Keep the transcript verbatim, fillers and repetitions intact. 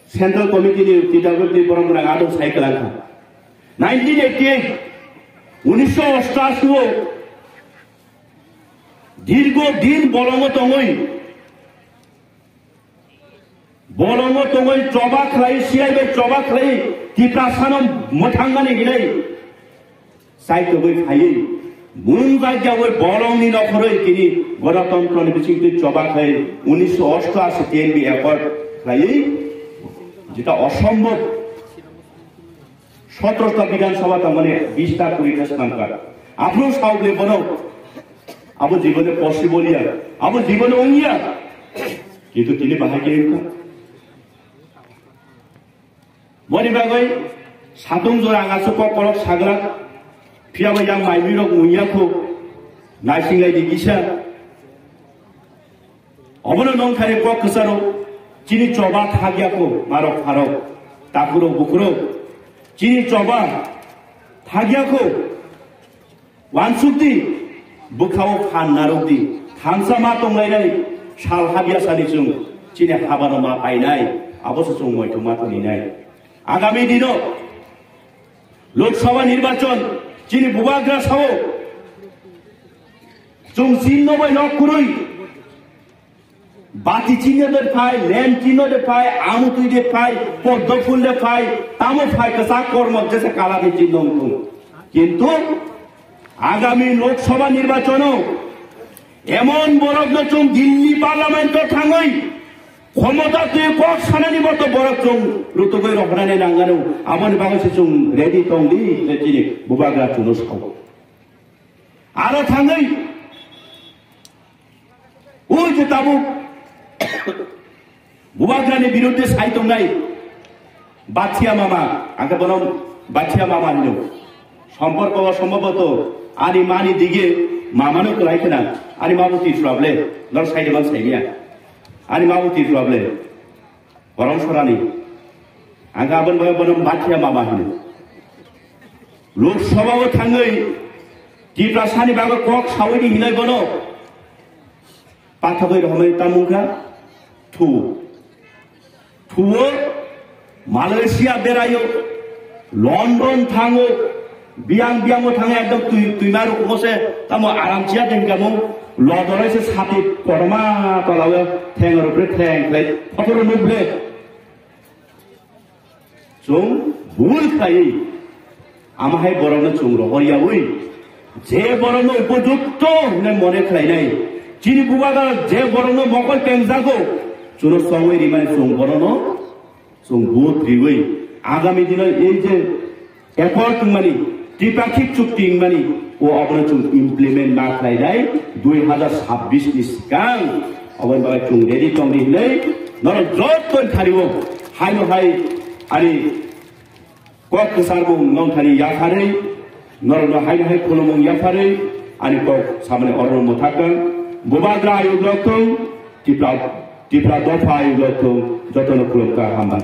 Central Committee ni T W F ni borok rang adong sai kwlangkha. Nineteen eighty eight, unisho ostashi o dirgo din bolongo tongwi, bolongo tongwi choba khlai, siyai bai choba khlai, Tiprasano mwthangmani hinai sai tongwi phaiwi, mung jagyawi bolongni nokhorwi tini Ganatantrani bisingtwi choba khlai, unisho ostashi T N B accord khlaiwi, jeta osombhob. Sotrosta Bidhan Sabha tangmani bista kurita swnamkar. Aphuru saokle bono abo jibone possible ya, abo jibone wngya. Kintu tini bahai khe wngkha. Boni bagwi satung jora ang aswk kok kolok sagla, phiya bai yang mai mirok wngya kho, naising lai di kisa. Obono nongthani kok kwcharo, chini choba thagya kho, marok pharok, takhurok bukhurok, chini choba thagya kho, wansuk di, bwkhao phan narwk di, thansa ma tonglainai, sal habya sani chwng, chini habano ma painai, aboso chwng moito ma toninai. Agami dino, Lok Sabha nirbachon, chini bubagra sao, chwng chinno bai nok kwrwi, Bati chinno de phai, lamp chinno de phai, amutwi de phai, poddo phul de phai, tamo phai kwchak kormo jesa kala de chinno wngthung. Kintu agami Lok Sabha nirbachono emon borokno chwng Delhi Parliament-o thangwi khomota twi kok sanani moto borok chwng rutugwi rohornani nangano, aboni bagwi se chwng ready tongdi, je chini bubagra chwngno sao. Aro thangwi Ui je tabuk bubagrani biruddhe sai tongnai Bathiya mama, angkhe bono Bathiya mama hino. Somporko o sombhoboto ani mani dige mamano kwlai khna, ani mabu Tripura ble, nor sai de man sai niya. Ani mabu Tripura ble. Borom sorani. Angkhe aboni bagwi bono Bathiya mama hino. Lok Sabha o thangwi Tiprasani bagwi kok sawi di hinai bono. Pathogwi rohormani tamungkha thu. Thuo Malaysia beraio, London thango, biyang biyango thango ekdom twi, twima rukumo se tamo aram chiya den kamo, lodoroi se sati korma tolao theng rupre theng khlai, photo rok nukle. Chwng bul khlaiwi, amahai borokno chwng rohor yaui, je borokno upojukto hwnwi mone khlainai, chini bubagra je borokno mokol pengjago, chwngno songwi rimani chwng borokno chwng vote riwi, agami dino ei je accord wngmani, tripakhik chukti wngmani, o abono chwng implement ma khlainai dui hazar sabbish ni swkang. Oboni bagwi chwng ready tongdi hinwi norok joto thario haino hai ani kok kwchar bo nongthani yapharwi, norokno haino hai khulumung yapharwi ani kok samani orono mwthakang. Bubagra ayuk rok thung, Tipra, Tipra dopha ayuk rok thung, jotono khulumkha, hambai.